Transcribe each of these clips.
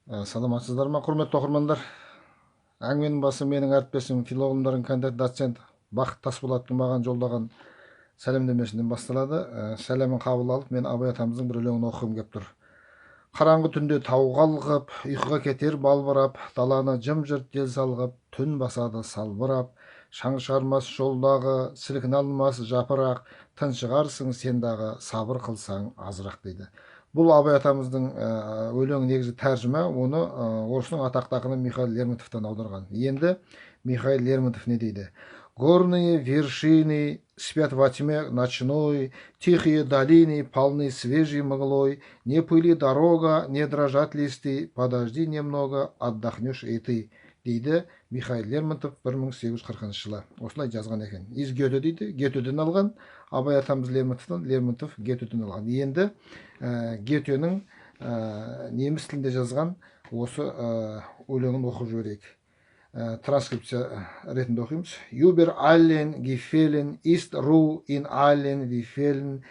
Саламатсыздар ма, құрметті оқырмандар? Әңгіменің басы менің әріптесім, филолог ғылымдарының кандидаты, доцент Бақыт Тасболаттың маған жолдаған сәлемдемесінен басталады. Сәлемін қабыл алып, мен Абай атамыздың бір өлеңін оқығым кеп тұр. Қараңғы түнде тау қалғып, ұйқыға кетер балбырап, даланы жым-жырт жел салғып, түн басады салбырап, шаң шығармас жолдағы, сілкіне алмас жапырақ, тыншығарсың сен дағы, сабыр қылсаң азырақ дейді. Бұл Абай атамыздың өлеңі негізі тәржіма, оны орыстың атақты ақыны Михаил Лермонтовтан аударған. Енді Михаил Лермонтов не дейді? Горные вершины спят во тьме ночной, тихие долины полны свежей мглой, не пыли дорога, не дрожат листы, подожди немного, отдохнешь и ты, дейді Михаил Лермонтов 1840 жылы. Осылай жазған екен. Из Гёте дейді, Гетеден алған, Абай атамыз Лермонтовтан, Лермонтов Гетеден алған. Енді Гетенің неміс тілінде жазған осы өлеңін оқып жіберейік. Транскрипция ретінде оқимыз. Über allen Gefällen ist Ruh in allen Befehlen,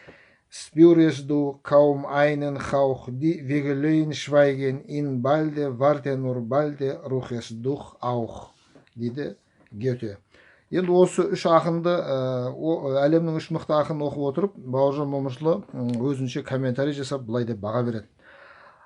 spürest du kaum einen Hauch, die Wegeleien schweigen, in Balde, warte nur balde, ruhest du auch, дейді Гете. Енді осы үш ақынды, әлемнің үш мықты ақынын оқып отырып, Бауыржан Момышұлы өзінше комментарий жасап, былай деп баға береді.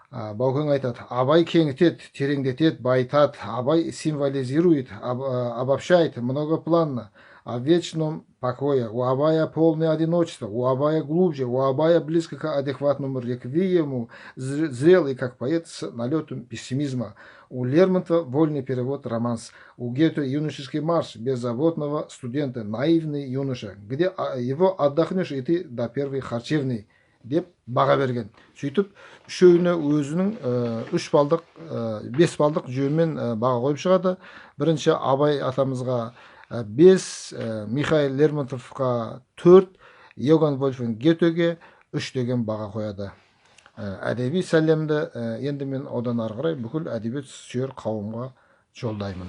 Баукең айтады: Абай кеңітеді, тереңдетеді, байытады. Абай символизирует, обобщает многопланно о вечном покое. У Абая полное одиночество, у Абая глубже, у Абая близко к адекватному реквиему, зрелый как поэт с налетом пессимизма. У Лермонтова вольный перевод романс, у Гете юношеский марш беззаботного студента, наивный юноша, где его отдохнешь и ты до первой харчевни, деп баға берген. Сөйтіп, үшеуіне өзінің үш балдық, 5 балдық жүйемен баға қойып шығады. Бірінші Абай атамызға 5, Михаил Лермонтовқа 4, Иоганн Вольфганг Гетеге 3 деген баға қояды. Әдеби сәлемді енді мен одан ары қарай бүкіл әдебиет сүйер қауымға жолдаймын.